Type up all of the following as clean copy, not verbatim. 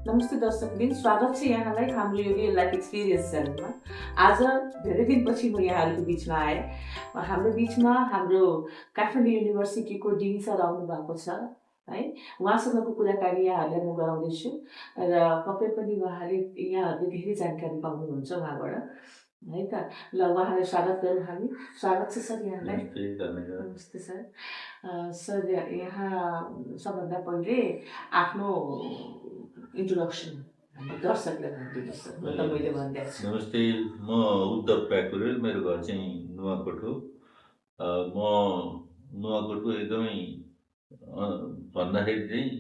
नमस्ते दर्शकबिन, स्वागत छ यहाँलाई हाम्रो यो रियल लाइफ एक्सपिरियन्स च्यानलमा। आज धेरै दिनपछि म यहाँहरूको बिचमा आएँ। हाम्रो बिचमा हाम्रो काठमाडौँ युनिभर्सिटीको डिन सर आउनुभएको छ है। उहाँसँगको कुराकानी यहाँहरूलाई म गराउँदैछु र पक्कै पनि यहाँहरूले धेरै जानकारी पाउनुहुन्छ उहाँबाट, है त। ल उहाँलाई स्वागत गरौँ हामी। स्वागत छ सर यहाँलाई। नमस्ते सर। सर यहाँ सबभन्दा पहिले आफ्नो इन्ट्रोडक्सन हाम्रो दर्शकलाई भनिदिनुहोस् सर। म त मैले भनिदिएको छु। नमस्ते, म उद्धव प्याकुरेल, मेरो घर चाहिँ नुवाकोट हो। म नुवाकोटको एकदमै भन्दाखेरि चाहिँ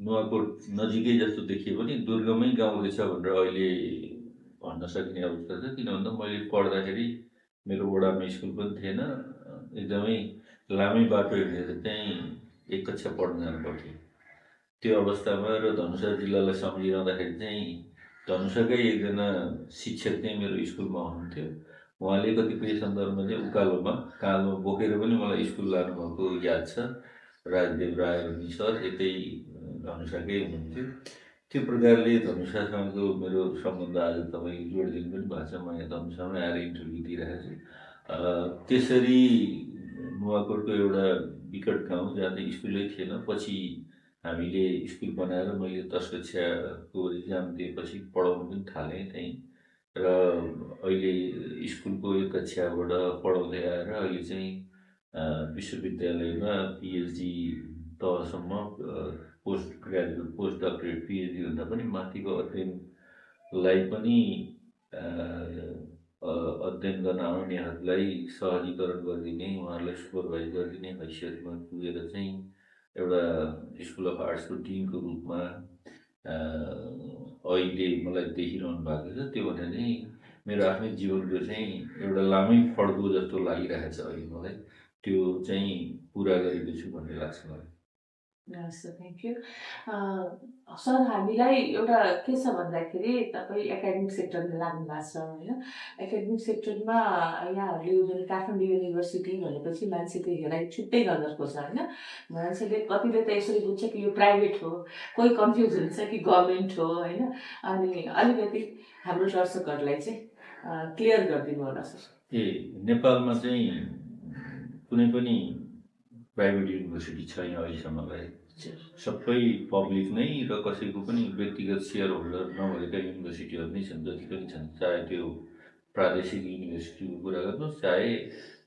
नुवाकोट नजिकै जस्तो देखिए पनि दुर्गमै गाउँ रहेछ भनेर अहिले भन्न सकिने अवस्था छ। किन भन्दा मैले पढ्दाखेरि मेरो वडामा स्कुल पनि थिएन, एकदमै लामै बाटो हिँडेर चाहिँ एक कक्षा पढ्न जानु पर्थ्यो। त्यो अवस्थामा र धनुषा जिल्लालाई सम्झिरहँदाखेरि चाहिँ धनुषाकै एकजना शिक्षक चाहिँ मेरो स्कुलमा हुनुहुन्थ्यो। उहाँले कतिपय सन्दर्भमा चाहिँ उकालोमा काँधमा बोकेर पनि मलाई स्कुल लानुभएको याद छ। राजदेव राय भन्ने सर यतै धनुषाकै हुनुहुन्थ्यो। त्यो प्रकारले धनुषासँगको मेरो सम्बन्ध आज तपाईँ जोडिदिनु पनि भएको छ। म यहाँ धनुषामै आएर इन्टरभ्यू दिइरहेको छु। त्यसरी नुवाकोटको एउटा विकट गाउँ जहाँ चाहिँ स्कुलै थिएन, पछि हामीले स्कुल बनाएर मैले 10 कक्षाको इक्जाम दिएपछि पढाउनु पनि थालेँ त्यहीँ। र अहिले स्कुलको 1 कक्षाबाट पढाउँदै आएर अहिले चाहिँ विश्वविद्यालयमा पिएचडी तहसम्म पोस्ट ग्रेजुएट, पोस्ट डक्टरेट, पिएचडीभन्दा पनि माथिको अध्ययनलाई पनि अध्ययन गर्न आउनेहरूलाई सहजीकरण गरिदिने, उहाँहरूलाई सुपरभाइज गरिदिने हैसियतमा पुगेर चाहिँ एउटा स्कुल अफ आर्ट्सको डिनको रूपमा अहिले मलाई देखिरहनु भएको छ। त्यो भने चाहिँ मेरो आफ्नै जीवनको चाहिँ एउटा लामै फड्को जस्तो लागिरहेको छ अहिले मलाई। त्यो चाहिँ पुरा गरेको छु भन्ने लाग्छ मलाई। Sir thank you. सर हामीलाई एउटा के छ भन्दाखेरि तपाईँ एकाडेमिक सेक्टरमा लाग्नु भएको छ होइन। एकाडेमिक सेक्टरमा यहाँहरूले जुन काठमाडौँ युनिभर्सिटी भनेपछि मान्छेको हेराइ छुट्टै नजरको छ होइन। मान्छेले कतिले त यसरी बुझ्छ कि यो प्राइभेट हो, कोही कन्फ्युज हुन्छ कि गभर्मेन्ट हो होइन। अनि अलिकति हाम्रो दर्शकहरूलाई चाहिँ क्लियर गरिदिनु होला सर। नेपालमा चाहिँ कुनै पनि प्राइभेट युनिभर्सिटी छैन अहिलेसम्मलाई। सबै पब्लिक नै र कसैको पनि व्यक्तिगत सेयर होल्डर नभएका युनिभर्सिटीहरू नै छन्, जति पनि छन्। चाहे त्यो प्रादेशिक युनिभर्सिटीको कुरा गर्नुहोस्, चाहे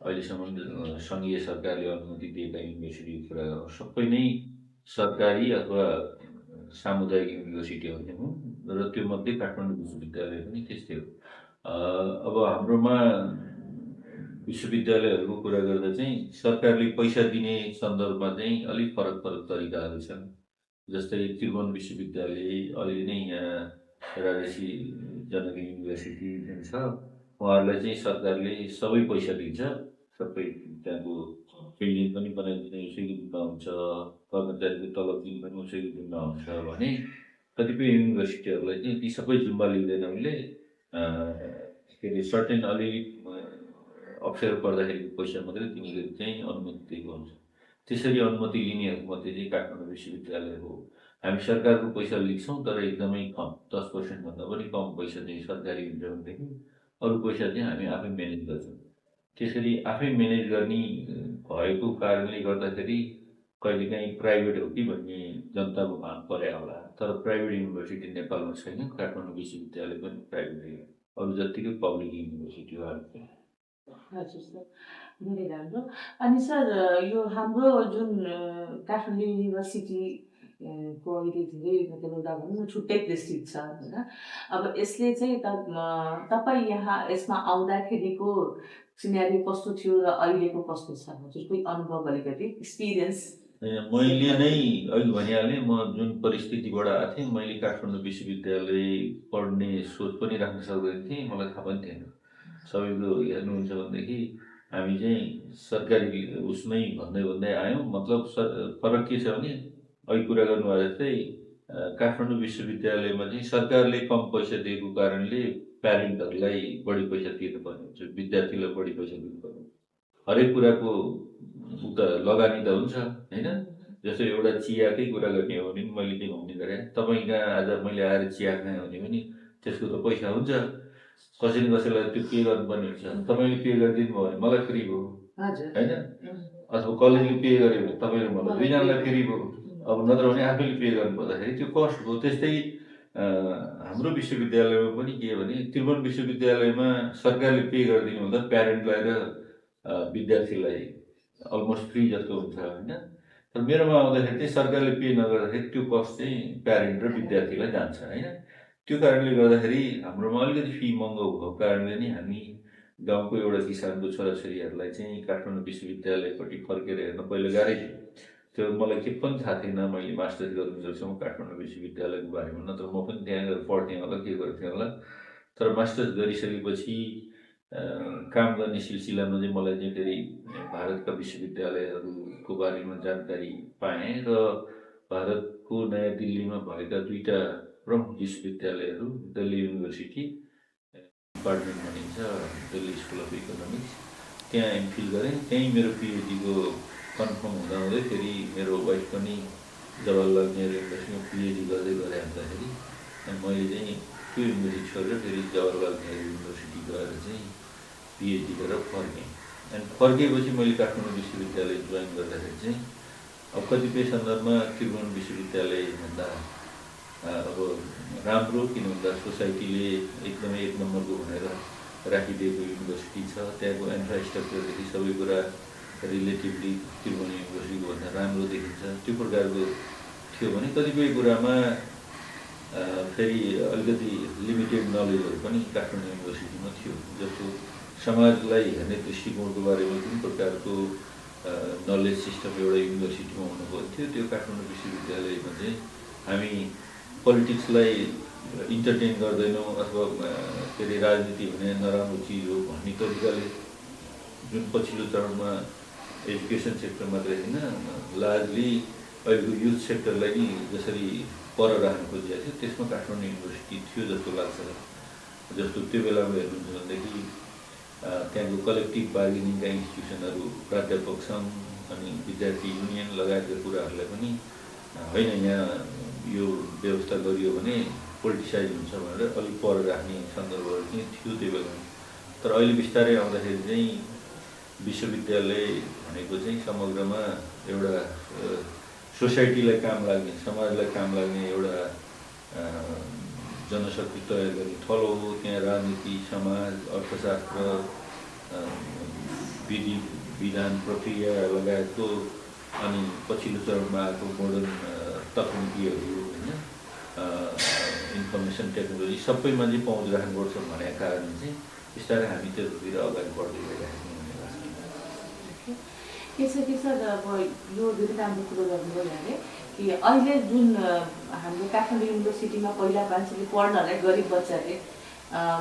अहिलेसम्म सङ्घीय सरकारले अनुमति दिएका युनिभर्सिटीको कुरा गर्नुहोस्, सबै नै सरकारी अथवा सामुदायिक युनिभर्सिटीहरू नै हुन्। र त्यो मध्ये काठमाडौँ विश्वविद्यालय पनि त्यस्तै हो। अब हाम्रोमा विश्वविद्यालयहरूको कुरा गर्दा चाहिँ सरकारले पैसा दिने सन्दर्भमा चाहिँ अलिक फरक फरक तरिकाहरू छन्। जस्तै त्रिभुवन विश्वविद्यालय अहिले नै यहाँ राजर्षि जनक युनिभर्सिटी जुन छ, उहाँहरूलाई चाहिँ सरकारले सबै पैसा दिन्छ। सबै त्यहाँको बिल्डिङ पनि बनाइदिने उसैको जिम्मा हुन्छ, कर्मचारीको तलब दिन पनि उसैको जिम्मा हुन्छ भने कतिपय युनिभर्सिटीहरूलाई चाहिँ ती सबै जिम्मा लिँदैन उनले। के अरे सर्टेन अलिअलि अप्ठ्यारो पर्दाखेरिको पैसा मात्रै तिनीहरूले चाहिँ अनुमति दिएको हुन्छ। त्यसरी अनुमति लिनेहरूमध्ये चाहिँ काठमाडौँ विश्वविद्यालय हो। हामी सरकारको पैसा लिन्छौँ तर एकदमै कम, 10% भन्दा पनि कम पैसा चाहिँ सरकारी हुन्छ भनेदेखि अरू पैसा चाहिँ हामी आफै म्यानेज गर्छौँ। त्यसरी आफै म्यानेज गर्ने भएको कारणले गर्दाखेरि कहिलेकाहीँ प्राइभेट हो कि भन्ने जनताको भान परे होला। तर प्राइभेट युनिभर्सिटी नेपालमा छैन। काठमाडौँ विश्वविद्यालय पनि प्राइभेट, अरू जत्तिकै पब्लिक युनिभर्सिटी हो। हजुर सर, धेरै राम्रो। अनि सर यो हाम्रो जुन काठमाडौँ युनिभर्सिटी को अहिले धेरै मतलब एउटा भनौँ न छुट्टै प्रेस्टिज छ होइन। अब यसले चाहिँ तपाईँ यहाँ यसमा आउँदाखेरिको सिनेरियो कस्तो थियो र अहिलेको कस्तो छ, हजुरको अनुभव अलिकति एक्सपिरियन्स? मैले नै अघि भनिहालेँ, म जुन परिस्थितिबाट आएको थिएँ, मैले काठमाडौँ विश्वविद्यालय पढ्ने सोच पनि राख्न सक्दैन थिएँ, मलाई थाहा पनि थिएन। सबैको हेर्नुहुन्छ भनेदेखि हामी चाहिँ सरकारी उसमै भन्दै भन्दै आयौँ। मतलब फरक के छ भने अघि कुरा गर्नुभयो जस्तै काठमाडौँ विश्वविद्यालयमा चाहिँ सरकारले कम पैसा दिएको कारणले प्यारेन्टहरूलाई बढी पैसा तिर्नुपर्ने हुन्छ, विद्यार्थीलाई बढी पैसा दिनुपर्ने हुन्छ। हरेक कुराको उता लगानी त हुन्छ होइन। जस्तो एउटा चियाकै कुरा गर्ने हो भने पनि मैले के भन्ने गरेँ, तपाईँ कहाँ आज मैले आएर चिया खाएँ भने पनि त्यसको त पैसा हुन्छ, कसैले कसैलाई त्यो पे गर्नुपर्ने हुन्छ। तपाईँले पे गरिदिनु भयो भने मलाई फ्री भयो होइन, अथवा कलेजले पे गर्यो भने तपाईँ र मलाई दुईजनालाई फ्री भयो। अब नत्र भने आफैले पे गर्नु पर्दाखेरि त्यो कस्ट भयो। त्यस्तै हाम्रो विश्वविद्यालयमा पनि के भने त्रिभुवन विश्वविद्यालयमा सरकारले पे गरिदिनु हुँदा प्यारेन्टलाई र विद्यार्थीलाई अलमोस्ट फ्री जस्तो हुन्छ होइन। तर मेरोमा आउँदाखेरि चाहिँ सरकारले पे नगर्दाखेरि त्यो कस्ट चाहिँ प्यारेन्ट र विद्यार्थीलाई जान्छ होइन। त्यो कारणले गर्दाखेरि हाम्रोमा अलिकति फी महँगो भएको कारणले नै हामी गाउँको एउटा किसानको छोराछोरीहरूलाई चाहिँ काठमाडौँ विश्वविद्यालयपट्टि फर्केर हेर्न पहिला गाह्रै थियो। त्यो मलाई के पनि थाहा थिएन, मैले मास्टर्स गर्नुसम्म काठमाडौँ विश्वविद्यालयको बारेमा, नत्र म पनि त्यहाँ गएर पढ्थेँ होला के गर्थेँ होला। तर मास्टर्स गरिसकेपछि काम गर्ने सिलसिलामा चाहिँ मलाई चाहिँ फेरि भारतका विश्वविद्यालयहरूको बारेमा जानकारी पाएँ र भारतको नयाँ दिल्लीमा भएका दुईवटा प्रमुख विश्वविद्यालयहरू, दिल्ली युनिभर्सिटी डिपार्टमेन्ट भनिन्छ, दिल्ली स्कुल अफ इकोनोमिक्स, त्यहाँ एमफिल गरेँ। त्यहीँ मेरो पिएचडीको कन्फर्म हुँदाहुँदै फेरि मेरो वाइफ पनि जवाहरलाल नेहरू युनिभर्सिटीमा पिएचडी गर्दै गरिराख्दाखेरि मैले चाहिँ त्यो युनिभर्सिटी छोडेर फेरि जवाहरलाल नेहरू युनिभर्सिटी गएर चाहिँ पिएचडी गरेर फर्केँ। अनि फर्केपछि मैले काठमाडौँ विश्वविद्यालय जोइन गर्दाखेरि चाहिँ अब कतिपय सन्दर्भमा त्रिभुवन विश्वविद्यालयभन्दा अब राम्रो, किन भन्दा सोसाइटीले एकदमै एक नम्बरको भनेर राखिदिएको युनिभर्सिटी छ। त्यहाँको इन्फ्रास्ट्रक्चरदेखि सबै कुरा रिलेटिभली त्रिभुवन युनिभर्सिटीको भन्दा राम्रो देखिन्छ। त्यो प्रकारको थियो भने कतिपय कुरामा फेरि अलिकति लिमिटेड नलेजहरू पनि काठमाडौँ युनिभर्सिटीमा थियो। जस्तो समाजलाई हेर्ने दृष्टिकोणको बारेमा कुन प्रकारको नलेज सिस्टम एउटा युनिभर्सिटीमा हुनुपर्थ्यो, त्यो काठमाडौँ विश्वविद्यालयमा चाहिँ हामी पोलिटिक्सलाई इन्टरटेन गर्दैनौँ अथवा के अरे राजनीति भने नराम्रो चिज हो भन्ने तरिकाले, जुन पछिल्लो चरणमा एजुकेसन सेक्टर मात्रै होइन लार्जली अहिलेको युथ सेक्टरलाई नि जसरी पर राख्नु खोजिएको थियो, त्यसमा काठमाडौँ युनिभर्सिटी थियो जस्तो लाग्छ। जस्तो त्यो बेलामा हेर्नुहुन्छ भनेदेखि त्यहाँको कलेक्टिभ बार्गेनिङका इन्स्टिट्युसनहरू, प्राध्यापक सङ्घ अनि विद्यार्थी युनियन लगायतका कुराहरूलाई पनि होइन यहाँ यो व्यवस्था गरियो भने पोलिटिसाइज हुन्छ भनेर अलिक पर राख्ने सन्दर्भहरू चाहिँ थियो त्यो बेलामा। तर अहिले बिस्तारै आउँदाखेरि चाहिँ विश्वविद्यालय भनेको चाहिँ समग्रमा एउटा सोसाइटीलाई काम लाग्ने, समाजलाई काम लाग्ने एउटा जनशक्ति तयार गर्ने थलो हो। त्यहाँ राजनीति, समाज, अर्थशास्त्र, विधि विधान, प्रक्रिया लगायतको अनि पछिल्लो चरणमा आएको मोडर्न तकनिकीहरू होइन, इन्फर्मेसन टेक्नोलोजी सबैमा चाहिँ पहुँच राख्नुपर्छ भनेको कारण चाहिँ बिस्तारै हामी त्यसतिर अगाडि बढ्दै गइरहेको भन्ने लाग्छ। त्यसरी सर अब यो धेरै राम्रो कुरो गर्नुभयो भने कि अहिले जुन हाम्रो काठमाडौँ युनिभर्सिटीमा पहिला मान्छेले पढ्नलाई गरिब बच्चाले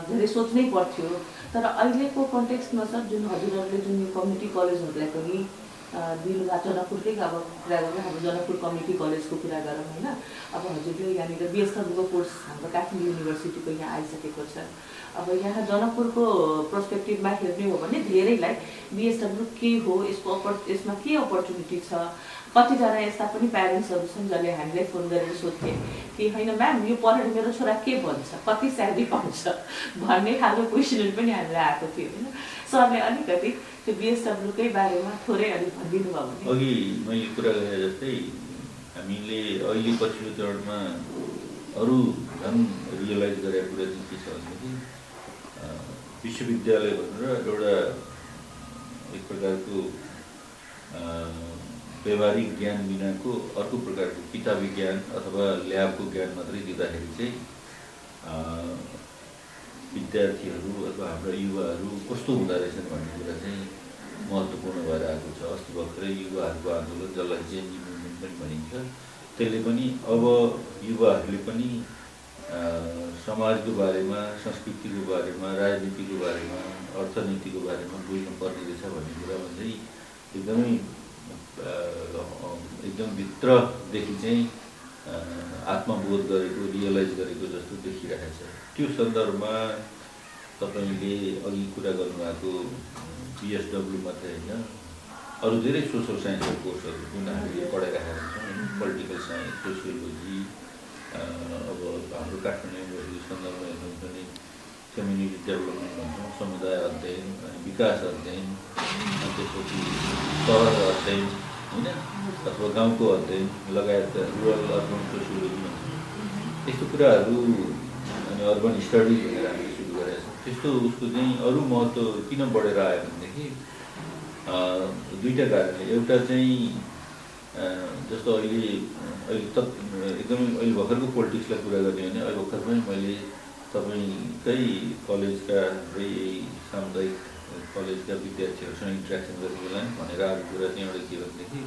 धेरै सोच्नै पर्थ्यो। तर अहिलेको कन्टेक्स्टमा सर जुन हजुरहरूले जुन यो कम्युनिटी कलेजहरूलाई पनि दिनुभएको, जनकपुरकै अब कुरा गरौँ, हाम्रो जनकपुर कम्युनिटी कलेजको कुरा गरौँ होइन। अब हजुरले यहाँनिर बिएसडब्ल्यूको कोर्स हाम्रो काठमाडौँ युनिभर्सिटीको यहाँ आइसकेको छ। अब यहाँ जनकपुरको पर्सपेक्टिभमा हेर्ने हो भने धेरैलाई बिएसडब्ल्यू के हो, यसमा के अपर्च्युनिटी छ। कतिजना यस्ता पनि प्यारेन्ट्सहरू छन् जसले हामीलाई फोन गरेर सोध्थे कि होइन म्याम यो पढेर मेरो छोरा के भन्छ, कति स्यालेरी पाउँछ भन्ने खालको क्वेसनहरू पनि हामीलाई आएको थियो होइन। सरले अलिकति त्यो बिएसडब्ल्यूकै बारेमा थोरै अलिक भनिदिनु भयो भने। अघि मैले कुरा गरे जस्तै हामीले अहिले पछिल्लो चरणमा अरू झन् रियलाइज गरेको कुरा चाहिँ के छ भनेदेखि विश्वविद्यालय भनेर एउटा एक प्रकारको व्यवहारिक ज्ञान बिनाको अर्को प्रकारको किताबी ज्ञान अथवा ल्याबको ज्ञान मात्रै दिँदाखेरि चाहिँ विद्यार्थीहरू अथवा हाम्रा युवाहरू कस्तो हुँदो रहेछन् भन्ने कुरा चाहिँ महत्त्वपूर्ण भएर आएको छ। अस्ति भर्खरै युवाहरूको आन्दोलन, जसलाई जेएनजी मुभमेन्ट पनि भनिन्छ, त्यसले पनि अब युवाहरूले पनि समाजको बारेमा, संस्कृतिको बारेमा, राजनीतिको बारेमा, अर्थनीतिको बारेमा बुझ्नु पर्ने रहेछ भन्ने कुरामा चाहिँ एकदम भित्रदेखि चाहिँ आत्मबोध गरेको, रियलाइज गरेको जस्तो देखिरहेछ। त्यो सन्दर्भमा तपाईँले अघि कुरा गर्नुभएको बिएसडब्ल्यू मात्रै होइन, अरू धेरै सोसल साइन्सको कोर्सहरू जुन हामीले पढाइरहेका हुन्छौँ, पोलिटिकल साइन्स, सोसियोलोजी, अब हाम्रो काठमाडौँ युनिभर्सिटी सन्दर्भमा हेर्नुहुन्छ भने कम्युनिटी डेभलपमेन्ट भन्छौँ, समुदाय अध्ययन, विकास अध्ययन, त्यसपछि सहर अध्ययन होइन, अथवा गाउँको अध्ययन लगायत रुरल अर्बन सोसियोलोजी भन्छौँ, यस्तो कुराहरू अनि अर्बन स्टडिज भनेर हामीले सुरु गरेका छौँ। त्यस्तो उसको चाहिँ अरू महत्त्व किन बढेर आयो भनेदेखि दुईवटा कारणले, एउटा चाहिँ जस्तो अहिले एकदमै अहिले भर्खरको पोलिटिक्सलाई कुरा गर्ने भने अहिले भर्खरमै मैले तपाईँकै कलेजका हाम्रै सामुदायिक कलेजका विद्यार्थीहरूसँग इन्ट्रेक्सन गर्ने बेला भनेर आएको कुरा चाहिँ एउटा के भनेदेखि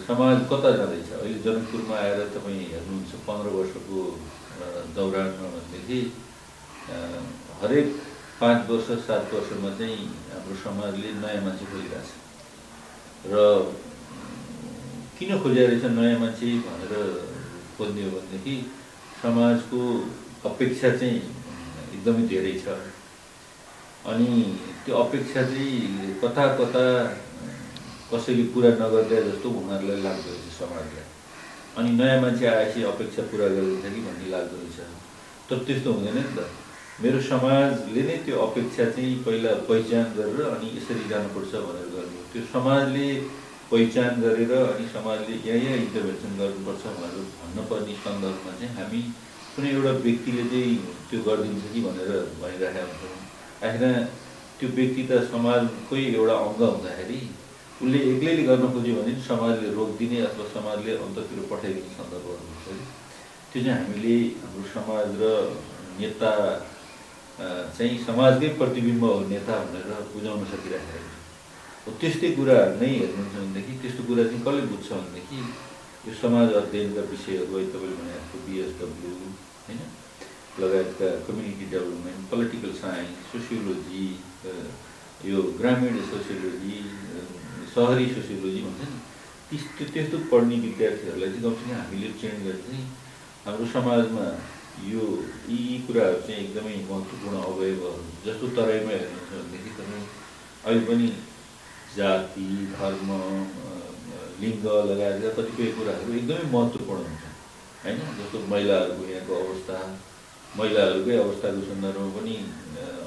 समाज कता जाँदैछ। अहिले जनकपुरमा आएर तपाईँ हेर्नुहुन्छ 15 वर्षको दौरानमा भनेदेखि हरेक 5 वर्ष 7 वर्षमा चाहिँ हाम्रो समाजले नयाँ मान्छे खोजिरहेछ र किन खोजिरहेछ नयाँ मान्छे भनेर खोज्ने हो भनेदेखि समाजको अपेक्षा चाहिँ एकदमै धेरै छ अनि त्यो अपेक्षा चाहिँ कता कता कसैले पुरा नगर्दा जस्तो उनीहरूलाई लाग्दो रहेछ समाजलाई। अनि नयाँ मान्छे आएपछि अपेक्षा पुरा गरिदिन्छ कि भन्ने लाग्दो रहेछ, तर त्यस्तो हुँदैन नि त। मेरो समाजले नै त्यो अपेक्षा चाहिँ पहिला पहिचान गरेर अनि यसरी जानुपर्छ भनेर गर्नु, त्यो समाजले पहिचान गरेर अनि समाजले यहाँ इन्टरभेन्सन गर्नुपर्छ भनेर भन्नुपर्ने सन्दर्भमा चाहिँ हामी कुनै एउटा व्यक्तिले चाहिँ त्यो गरिदिन्छ कि भनेर भनिरहेका हुन्छौँ। आखिर त्यो व्यक्ति त समाजकै एउटा अङ्ग हुँदाखेरि उसले एक्लैले गर्न खोज्यो भने समाजले रोकिदिने अथवा समाजले अन्ततिर पठाइदिने सन्दर्भहरू हुन्छ। त्यो चाहिँ हामीले हाम्रो समाज र नेता चाहिँ समाजकै प्रतिबिम्ब हो नेता भनेर बुझाउन सकिरहेको छ। त्यस्तै कुराहरू नै हेर्नुहुन्छ भनेदेखि त्यस्तो कुरा चाहिँ कसले बुझ्छ भनेदेखि यो समाज अध्ययनका विषयहरू है तपाईँले भनेको BSW होइन लगायतका community development, political science, sociology, यो ग्रामीण सोसियोलोजी, सहरी सोसियोलोजी भन्छ नि, त्यस्तो पढ्ने विद्यार्थीहरूलाई चाहिँ कमसेकम हामीले ट्रेन गरेर चाहिँ हाम्रो समाजमा यी कुराहरू चाहिँ एकदमै महत्त्वपूर्ण अवयवहरू जस्तो तराईमा हेर्नुहुन्छ भनेदेखि तपाईँ अहिले पनि जाति, धर्म, लिङ्ग लगायतका कतिपय कुराहरू एकदमै महत्त्वपूर्ण हुन्छ होइन। जस्तो महिलाहरूको यहाँको अवस्था, महिलाहरूकै अवस्थाको सन्दर्भमा पनि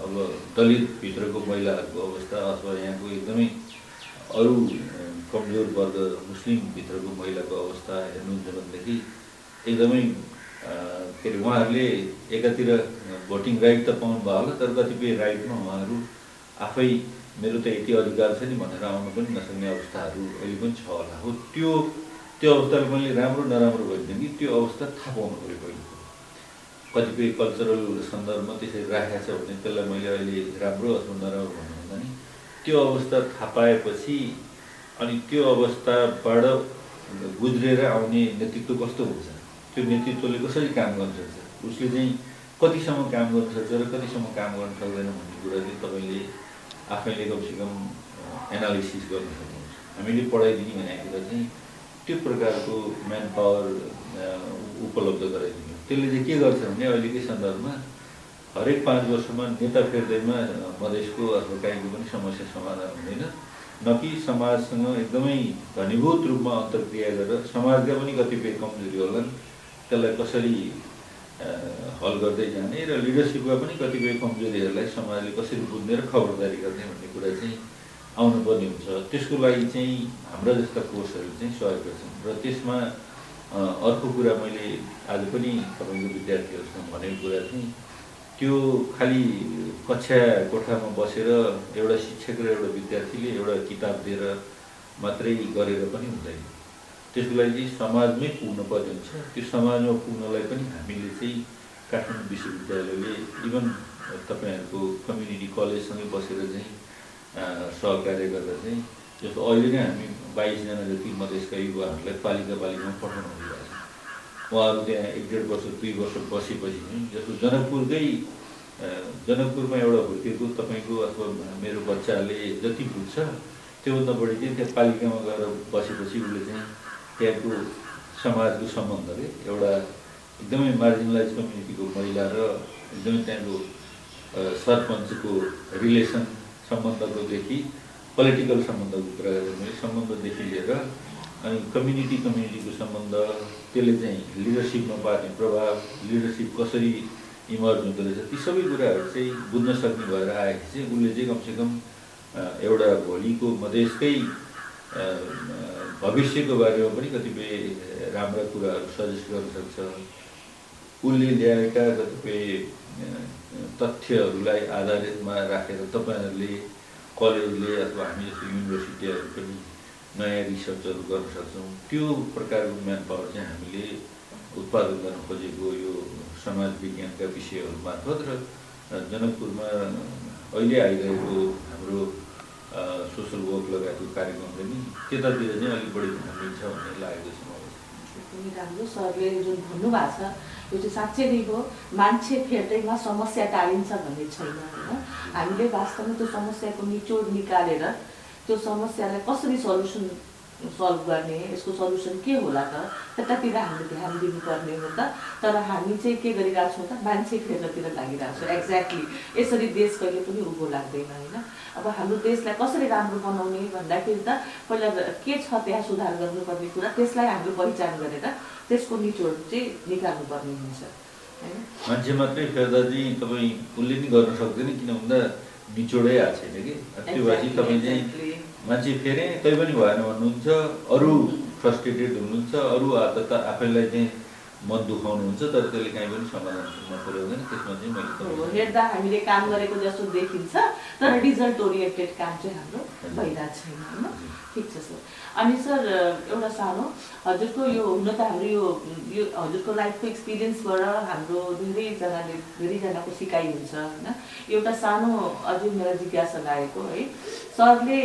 अब दलितभित्रको महिलाहरूको अवस्था अथवा यहाँको एकदमै अरू कमजोर वर्ग मुस्लिमभित्रको महिलाको अवस्था हेर्नुहुन्छ भनेदेखि एकदमै के अरे उहाँहरूले एकातिर भोटिङ राइट त पाउनु भयो होला, तर कतिपय राइटमा उहाँहरू आफै मेरो त यति अधिकार छ नि भनेर आउनु पनि नसक्ने अवस्थाहरू अहिले पनि छ होला। हो त्यो अवस्थाले मैले राम्रो नराम्रो गरिदिएँ कि त्यो अवस्था थाहा पाउनु पऱ्यो पहिलो कुरो। कतिपय कल्चरल सन्दर्भमा त्यसरी राखेको छ भने त्यसलाई मैले अहिले राम्रो अथवा नराम्रो भन्नुभन्दा नि त्यो अवस्था थाहा पाएपछि अनि त्यो अवस्थाबाट गुज्रेर आउने नेतृत्व कस्तो हुन्छ, त्यो नेतृत्वले कसरी काम गर्न सक्छ, उसले चाहिँ कतिसम्म काम गर्न सक्छ र कतिसम्म काम गर्न सक्दैन भन्ने कुरा चाहिँ तपाईँले आफैले कमसेकम एनालिसिस गर्न सक्नुहुन्छ। हामीले पढाइदिने भनेको कुरा चाहिँ त्यो प्रकारको म्यान पावर उपलब्ध गराइदिने। त्यसले चाहिँ के गर्छ भने अहिलेकै सन्दर्भमा हरेक 5 वर्षमा नेता फेर्दैमा मधेसको अथवा काहीँको पनि समस्या समाधान हुँदैन, न कि समाजसँग एकदमै घनीभूत रूपमा अन्तर्क्रिया गरेर समाजका पनि कतिपय कमजोरी होलान् त्यसलाई कसरी हल गर्दै जाने र लिडरसिपका पनि कतिपय कमजोरीहरूलाई समाजले कसरी बुझ्ने र खबरदारी गर्ने भन्ने कुरा चाहिँ आउनुपर्ने हुन्छ। त्यसको लागि चाहिँ हाम्रा जस्ता कोर्सहरू चाहिँ सहयोग गर्छन् र त्यसमा अर्को कुरा मैले आज पनि तपाईँको विद्यार्थीहरूसँग भनेको कुरा चाहिँ त्यो खालि कक्षा कोठामा बसेर एउटा शिक्षक र एउटा विद्यार्थीले एउटा किताब दिएर मात्रै गरेर पनि हुँदैन। त्यसको लागि चाहिँ समाजमै पुग्नुपर्ने हुन्छ। त्यो समाजमा पुग्नलाई पनि हामीले चाहिँ काठमाडौँ विश्वविद्यालयले इभन तपाईँहरूको कम्युनिटी कलेजसँगै बसेर चाहिँ सहकार्य गरेर चाहिँ जस्तो अहिले नै हामी 22 जना जति मधेसका युवाहरूलाई पालिका पठाउनु भइरहेको छ। उहाँहरू त्यहाँ 1-1.5 वर्ष 2 वर्ष बसेपछि जस्तो जनकपुरमा एउटा हुर्केको तपाईँको अथवा मेरो बच्चाले जति बुझ्छ त्योभन्दा बढी चाहिँ त्यहाँ पालिकामा गएर बसेपछि उसले चाहिँ त्यहाँको समाजको सम्बन्धले एउटा एकदमै मार्जिनलाइज कम्युनिटीको महिला र एकदमै त्यहाँको सरपञ्चको रिलेसन सम्बन्धकोदेखि पोलिटिकल सम्बन्धको कुरा गरेँ मैले, सम्बन्धदेखि लिएर अनि कम्युनिटीको सम्बन्ध, त्यसले चाहिँ लिडरसिपमा पार्ने प्रभाव, लिडरसिप कसरी इमर्ज हुँदो रहेछ, ती सबै कुराहरू चाहिँ बुझ्न सक्ने भएर आएपछि चाहिँ उसले चाहिँ कमसेकम एउटा भोलिको मधेसकै भविष्यको बारेमा पनि कतिपय राम्रा कुराहरू सजेस्ट गर्न सक्छ। उसले ल्याएका कतिपय तथ्यहरूलाई आधारितमा राखेर तपाईँहरूले कलेजले अथवा हामी जस्तो युनिभर्सिटीहरू पनि नयाँ रिसर्चहरू गर्न सक्छौँ। त्यो प्रकारको म्यान पावर चाहिँ हामीले उत्पादन गर्न खोजेको यो समाज विज्ञानका विषयहरू मार्फत र जनकपुरमा अहिले आइरहेको हाम्रो सोसल वर्क लगायतको कार्यक्रमले नि त्यतातिर चाहिँ अलिक बढी ध्यान दिन्छ भन्ने लागेको छ मलाई। एकदमै राम्रो सरले जुन भन्नुभएको छ यो चाहिँ साँच्चै नै हो, मान्छे फेर्दैमा समस्या टालिन्छ भन्ने छैन होइन। हामीले वास्तवमा त्यो समस्याको निचोड निकालेर त्यो समस्यालाई कसरी सल्भ गर्ने, यसको सल्युसन के होला त, त्यतातिर हामीले ध्यान दिनुपर्ने हो त। तर हामी चाहिँ के गरिरहेको छौँ त, मान्छे फेर्नतिर लागिरहेको छौँ। एक्ज्याक्टली यसरी देश कहिले पनि उँभो लाग्दैन होइन। अब हाम्रो देशलाई कसरी राम्रो बनाउने भन्दाखेरि त पहिला के छ त्यहाँ सुधार गर्नुपर्ने कुरा, त्यसलाई हामीले पहिचान गरेर त्यसको निचोड चाहिँ निकाल्नुपर्ने हुन्छ होइन। मान्छे मात्रै फेर्दा चाहिँ तपाईँ उसले नि गर्न सक्दैन, किन भन्दा निचोडै आएको छैन कि। त्यो भएपछि तपाईँ चाहिँ मान्छे फेरेँ तै पनि भएन भन्नुहुन्छ, अरू फ्रस्ट्रेटेड हुनुहुन्छ, अरू आफैलाई चाहिँ मन दुखाउनुहुन्छ, तर त्यसले काहीँ पनि समाधान पुर्याउँदैन। त्यसमा चाहिँ मैले हेर्दा हामीले काम गरेको जस्तो देखिन्छ, तर रिजल्ट ओरिएन्टेड काम चाहिँ हाम्रो भइरहेको छैन होइन। ठिक छ सर। अनि सर एउटा सानो हजुरको यो हुन त हाम्रो यो हजुरको लाइफको एक्सपिरियन्सबाट हाम्रो धेरैजनाको सिकाइ हुन्छ होइन। एउटा सानो अझै मेरो जिज्ञासा लागेको है, सरले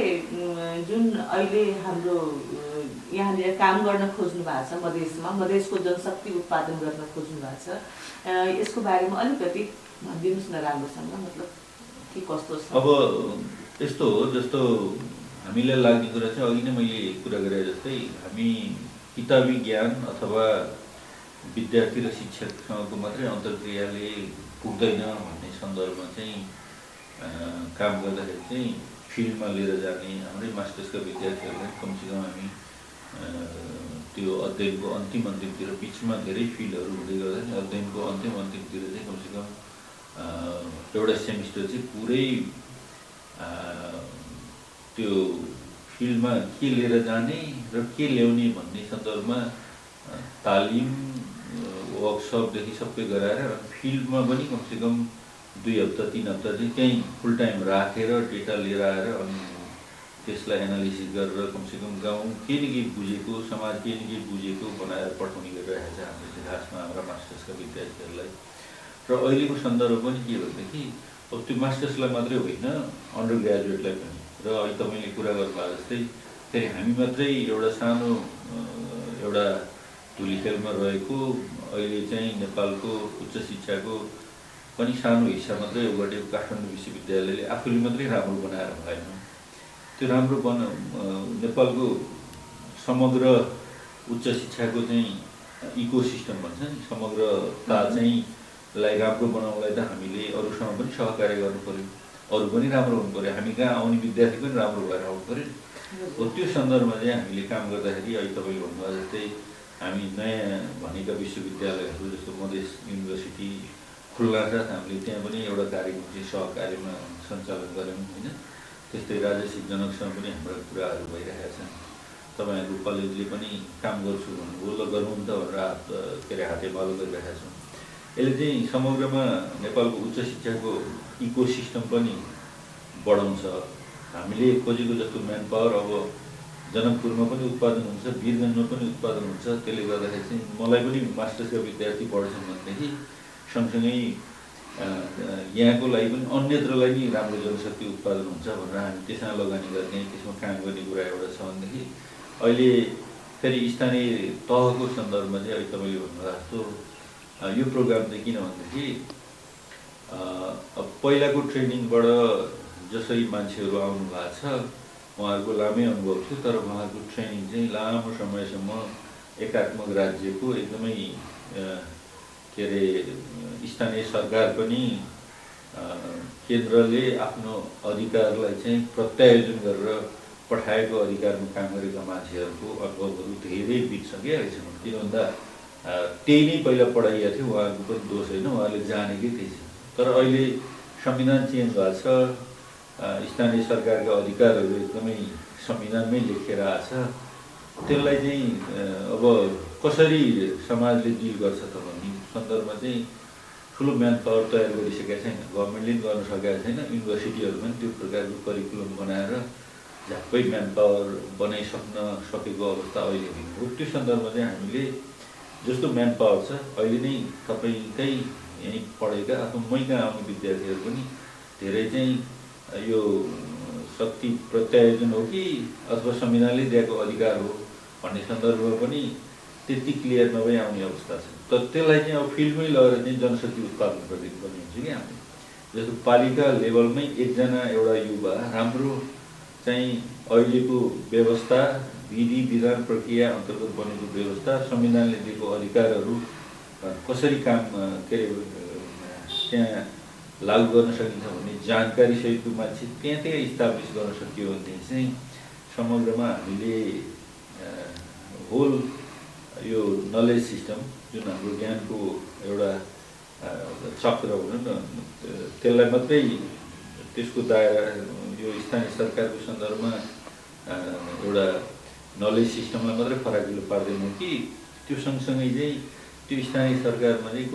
जुन अहिले हाम्रो यहाँनिर काम गर्न खोज्नु भएको छ मधेसमा, मधेसको जनशक्ति उत्पादन गर्न खोज्नु भएको छ, यसको बारेमा अलिकति भनिदिनुहोस् न राम्रोसँग, मतलब के कस्तो छ। अब यस्तो हो, जस्तो हामीलाई लाग्ने कुरा चाहिँ अघि नै मैले कुरा गरे जस्तै हामी किताबी ज्ञान अथवा विद्यार्थी र शिक्षकसँगको मात्रै अन्तर्क्रियाले पुग्दैन भन्ने सन्दर्भमा चाहिँ काम गर्दाखेरि चाहिँ फिल्डमा लिएर जाने हाम्रै मास्टर्सका विद्यार्थीहरूलाई कमसेकम हामी त्यो अध्ययनको अन्तिमतिर बिचमा धेरै फिल्डहरू हुँदै गर्दा नि अध्ययनको अन्तिमतिर चाहिँ कमसेकम एउटा सेमिस्टर चाहिँ पुरै त्यो फिल्डमा के लिएर जाने र के ल्याउने भन्ने सन्दर्भमा तालिम वर्कसपदेखि सबै गराएर फिल्डमा पनि कमसेकम 2 हप्ता 3 हप्ता चाहिँ त्यहीँ फुल टाइम राखेर डेटा लिएर आएर अनि त्यसलाई एनालिसिस गरेर कमसेकम गाउँ केही न केही बुझेको, समाज केही न केही बुझेको बनाएर पठाउने गरिरहेको छ हामीले चाहिँ खासमा हाम्रा मास्टर्सका विद्यार्थीहरूलाई। र अहिलेको सन्दर्भ पनि के भनेदेखि अब त्यो मास्टर्सलाई मात्रै होइन, अन्डर ग्रेजुएटलाई पनि। र अहिले तपाईँले कुरा गर्नुभएको जस्तै फेरि हामी मात्रै एउटा सानो एउटा धुलीखेलमा रहेको अहिले चाहिँ नेपालको उच्च शिक्षाको पनि सानो हिस्सा मात्रै गरेको काठमाडौँ विश्वविद्यालयले आफूले मात्रै राम्रो बनाएर भएन। त्यो राम्रो नेपालको समग्र उच्च शिक्षाको चाहिँ इकोसिस्टम भन्छ नि, समग्रता चाहिँ लाई राम्रो बनाउनलाई त हामीले अरूसँग पनि सहकार्य गर्नु पऱ्यो, अरू पनि राम्रो हुनु पऱ्यो, हामी कहाँ आउने विद्यार्थी पनि राम्रो भएर आउनु पऱ्यो। हो त्यो सन्दर्भमा चाहिँ हामीले काम गर्दाखेरि अहिले तपाईँले भन्नुभयो जस्तै हामी नयाँ भनेका विश्वविद्यालयहरू जस्तो मधेस युनिभर्सिटी खुल्ला छ, हामीले त्यहाँ पनि एउटा कार्यक्रम चाहिँ सहकार्यमा सञ्चालन गऱ्यौँ होइन। त्यस्तै राजसिक जनकसँग पनि हाम्रा कुराहरू भइरहेका छन्। तपाईँहरूको कलेजले पनि काम गर्छु भन्नुभयो, ल गरौँ नि त भनेर हातेमालो गरिरहेका छौँ। यसले चाहिँ समग्रमा नेपालको उच्च शिक्षाको इकोसिस्टम पनि बढाउँछ। हामीले खोजेको जस्तो म्यान पावर अब जनकपुरमा पनि उत्पादन हुन्छ, वीरगञ्जमा पनि उत्पादन हुन्छ। त्यसले गर्दाखेरि चाहिँ मलाई पनि मास्टर्सका विद्यार्थी पढ्छन् भनेदेखि सँगसँगै यहाँको लागि पनि अन्यत्रलाई नि राम्रो जनशक्ति उत्पादन हुन्छ भनेर हामी त्यसमा लगानी गर्ने, त्यसमा काम गर्ने कुरा एउटा छ भनेदेखि अहिले फेरि स्थानीय तहको सन्दर्भमा चाहिँ अहिले तपाईँले भन्नुभएको जस्तो यो प्रोग्राम चाहिँ किन भनेदेखि पहिलाको ट्रेनिङबाट जसरी मान्छेहरू आउनु भएको छ उहाँहरूको लामै अनुभव थियो, तर उहाँहरूको ट्रेनिङ चाहिँ लामो समयसम्म एकात्मक राज्यको एकदमै के अरे स्थानीय सरकार पनि केन्द्रले आफ्नो अधिकारलाई चाहिँ प्रत्यायोजन गरेर पठाएको अधिकारमा काम गरेका मान्छेहरूको अनुभवहरू धेरै बित्छ क्या अहिलेसम्म। किन भन्दा त्यही नै पहिला पढाइएको थियो, उहाँहरूको पनि दोष होइन, उहाँले जानेकै त्यही छ। तर अहिले संविधान चेन्ज भएको छ, स्थानीय सरकारका अधिकारहरू एकदमै संविधानमै लेखेर आएको छ। त्यसलाई चाहिँ अब कसरी समाजले डिल गर्छ त भन्ने सन्दर्भमा चाहिँ ठुलो म्यान पावर तयार गरिसकेका छैन, गभर्मेन्टले पनि गर्न सकेका छैन। युनिभर्सिटीहरूमा पनि त्यो प्रकारको करिकुलम बनाएर झ्याप्पै म्यान पावर बनाइसक्न सकेको अवस्था अहिले होइन हो। त्यो सन्दर्भमा चाहिँ हामीले जस्तो म्यान पावर छ अहिले नै तपाईँकै यहीँ पढेका अथवा मै कहाँ आउने विद्यार्थीहरू पनि धेरै चाहिँ यो शक्ति प्रत्यायोजन हो कि अथवा संविधानले दिएको अधिकार हो भन्ने सन्दर्भमा पनि त्यति क्लियर नभई आउने अवस्था छ। तर त्यसलाई चाहिँ अब फिल्डमै लगेर चाहिँ जनशक्ति उत्पादन गरिदिनु पर्ने हुन्छ कि हामीले। जस्तो पालिका लेभलमै एकजना एउटा युवा राम्रो चाहिँ अहिलेको व्यवस्था, विधि विधान प्रक्रिया अन्तर्गत बनेको व्यवस्था, संविधानले दिएको अधिकारहरू कसरी काम के अरे त्यहाँ लागू गर्न सकिन्छ भन्ने जानकारी सहितको मान्छे त्यहाँ इस्टाब्लिस गर्न सकियो भनेदेखि चाहिँ समग्रमा हामीले होल यो नलेज सिस्टम जुन हाम्रो ज्ञानको एउटा चक्र भनौँ न, त्यसलाई मात्रै त्यसको दायरा यो स्थानीय सरकारको सन्दर्भमा एउटा नलेज सिस्टमलाई मात्रै फराकिलो पार्दैन कि त्यो सँगसँगै चाहिँ त्यो स्थानीय सरकारमा चाहिँ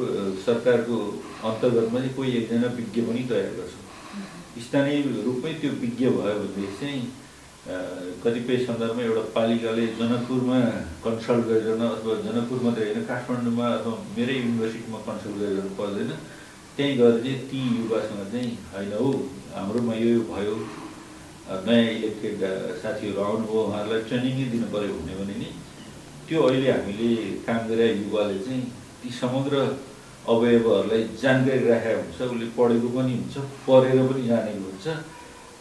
सरकारको अन्तर्गतमा चाहिँ कोही एकजना विज्ञ पनि तयार गर्छ। स्थानीय रूपमै त्यो विज्ञ भयो भनेदेखि चाहिँ कतिपय सन्दर्भमा एउटा पालिकाले जनकपुरमा कन्सल्ट गरिरहन अथवा जनकपुर मात्रै होइन काठमाडौँमा अथवा मेरै युनिभर्सिटीमा कन्सल्ट गरिरहनु पर्दैन। त्यहीँ गएर चाहिँ ती युवासँग चाहिँ होइन हौ हाम्रोमा यो भयो, नयाँ इलेक्टेड साथीहरू आउनुभयो, उहाँहरूलाई ट्रेनिङै दिनु पऱ्यो भने नि त्यो अहिले हामीले काम गरेर युवाले चाहिँ ती समग्र अवयवहरूलाई जानकारी राखेको हुन्छ, उसले पढेको पनि हुन्छ, पढेर पनि जानेको हुन्छ।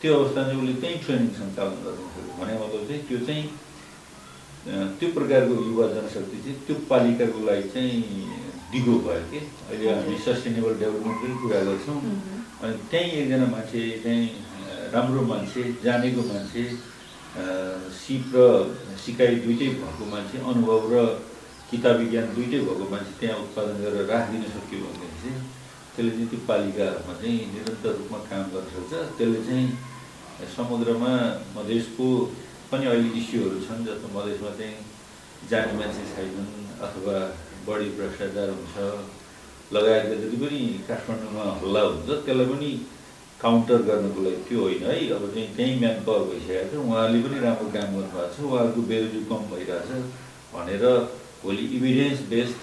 त्यो अवस्थामा चाहिँ उसले त्यहीँ ट्रेनिङ सञ्चालन गर्नु सक्यो भने मतलब चाहिँ त्यो चाहिँ त्यो प्रकारको युवा जनशक्ति चाहिँ त्यो पालिकाको लागि चाहिँ दिगो भयो कि। अहिले हामी सस्टेनेबल डेभलपमेन्टकै कुरा गर्छौँ, अनि त्यहीँ एकजना मान्छे चाहिँ राम्रो मान्छे, जानेको मान्छे, सिप र सिकाइ दुइटै भएको मान्छे, अनुभव र किताबी ज्ञान दुइटै भएको मान्छे त्यहाँ उत्पादन गरेर राखिदिन सक्यो भनेदेखि चाहिँ त्यसले चाहिँ त्यो पालिकाहरूमा चाहिँ निरन्तर रूपमा काम गर्न सक्छ। त्यसले चाहिँ समग्रमा मधेसको पनि अहिले इस्युहरू छन्, जस्तो मधेसमा चाहिँ जाने मान्छे छैनन् अथवा बढी भ्रष्टाचार हुन्छ लगायतका जति पनि काठमाडौँमा हल्ला हुन्छ त्यसलाई पनि काउन्टर गर्नको लागि त्यो होइन है। अब चाहिँ त्यहीँ म्यान पावर भइसकेको छ, उहाँहरूले पनि राम्रो काम गर्नुभएको छ, उहाँहरूको बेरोजगारी कम भइरहेछ भनेर भोलि इभिडेन्स बेस्ड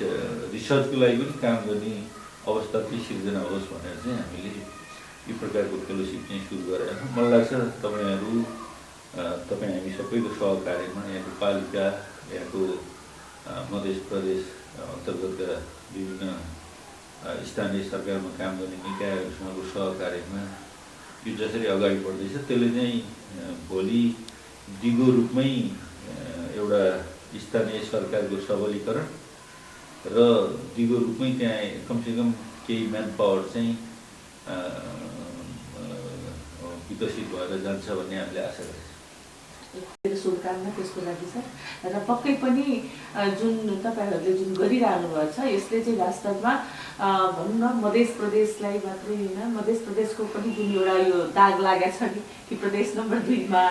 रिसर्चको लागि पनि काम गर्ने अवस्था चाहिँ सिर्जना होस् भनेर चाहिँ हामीले यो प्रकारको फेलोसिप चाहिँ सुरु गरेका छौँ। मलाई लाग्छ तपाईँ हामी सबैको सहकार्यमा यहाँको पालिका, यहाँको मध्य प्रदेश अन्तर्गतका विभिन्न स्थानीय सरकारमा काम गर्ने निकायहरूसँगको सहकार्यमा यो जसरी अगाडि बढ्दैछ त्यसले चाहिँ भोलि दिगो रूपमै एउटा स्थानीय सरकारको सबलीकरण र दिगो रूपमै त्यहाँ कमसेकम केही म्यान पावर चाहिँ विकसित भएर जान्छ भन्ने हामीले आशा गर्छौँ। मेरो शुभकामना त्यसको लागि सर। र पक्कै पनि जुन तपाईँहरूले जुन गरिरहनु भएको छ यसले चाहिँ वास्तवमा भनौँ न मध्य प्रदेशलाई मात्रै होइन, मध्य प्रदेशको पनि जुन एउटा यो दाग लागेको छ कि प्रदेश नम्बर 2मा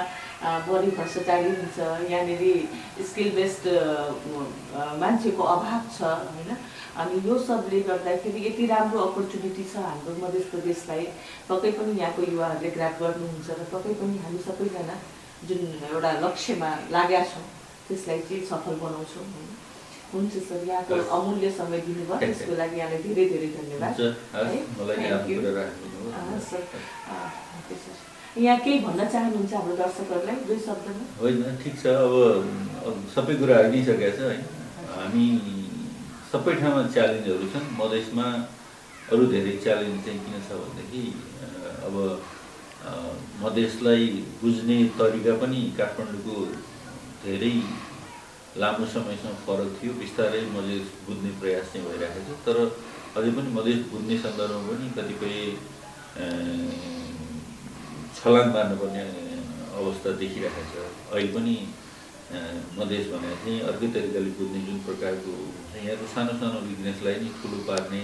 बढी भ्रष्टाचारी हुन्छ, यहाँनिर स्किल बेस्ड मान्छेको अभाव छ होइन। अनि यो सबले गर्दाखेरि यति राम्रो अपर्च्युनिटी छ हाम्रो मध्य प्रदेशलाई, पक्कै पनि यहाँको युवाहरूले ग्राप गर्नुहुन्छ र पक्कै पनि हामी सबैजना जुन एउटा लक्ष्यमा लागेका छौँ त्यसलाई चाहिँ सफल बनाउँछौँ। हुन्छ सर, यहाँको अमूल्य समय दिनुभयो त्यसको लागि यहाँलाई धेरै धेरै धन्यवाद। सर यहाँ केही भन्न चाहनुहुन्छ हाम्रो दर्शकहरूलाई 2 शब्दमा? होइन, ठिक छ। अब सबै कुरा आइसकेको छ होइन। हामी सबै ठाउँमा च्यालेन्जहरू छन्, मधेसमा अरू धेरै च्यालेन्ज चाहिँ किन छ भनेदेखि अब मधेसलाई बुझ्ने तरिका पनि काठमाडौँको धेरै लामो समयसम्म फरक थियो। बिस्तारै मधेस बुझ्ने प्रयास चाहिँ भइरहेको छ, तर अझै पनि मधेस बुझ्ने सन्दर्भमा पनि कतिपय छलाङ मार्नुपर्ने अवस्था देखिरहेको छ। अहिले पनि मधेस भनेको चाहिँ अर्कै तरिकाले बुझ्ने जुन प्रकारको हुन्छ, यहाँको सानो सानो विकनेसलाई नै ठुलो पार्ने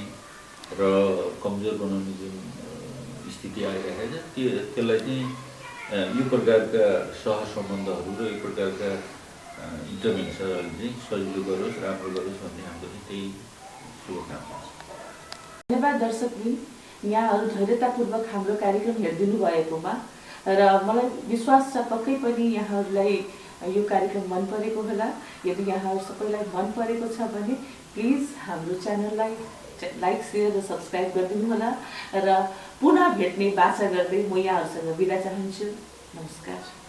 र कमजोर बनाउने जुन स्थिति आइरहेको छ, त्यसलाई चाहिँ यो प्रकारका सहसम्बन्धहरू र यो प्रकारका इन्टरभेन्सनहरूले चाहिँ सजिलो गरोस्, राम्रो गरोस् भन्ने हाम्रो चाहिँ त्यही शुभकामना छ। धन्यवाद दर्शकवृन्द, यहाँहरू धैर्यतापूर्वक हाम्रो कार्यक्रम हेरिदिनु भएकोमा। र मलाई विश्वास छ पक्कै पनि यहाँहरूलाई यो कार्यक्रम मन परेको होला। यदि यहाँहरू सबैलाई मन परेको छ भने प्लिज हाम्रो च्यानललाई लाइक, सेयर र सब्सक्राइब गरिदिनु होला। र पुनः भेट्ने बाचा गर्दै म यहाँहरूसँग बिदा चाहन्छु। नमस्कार।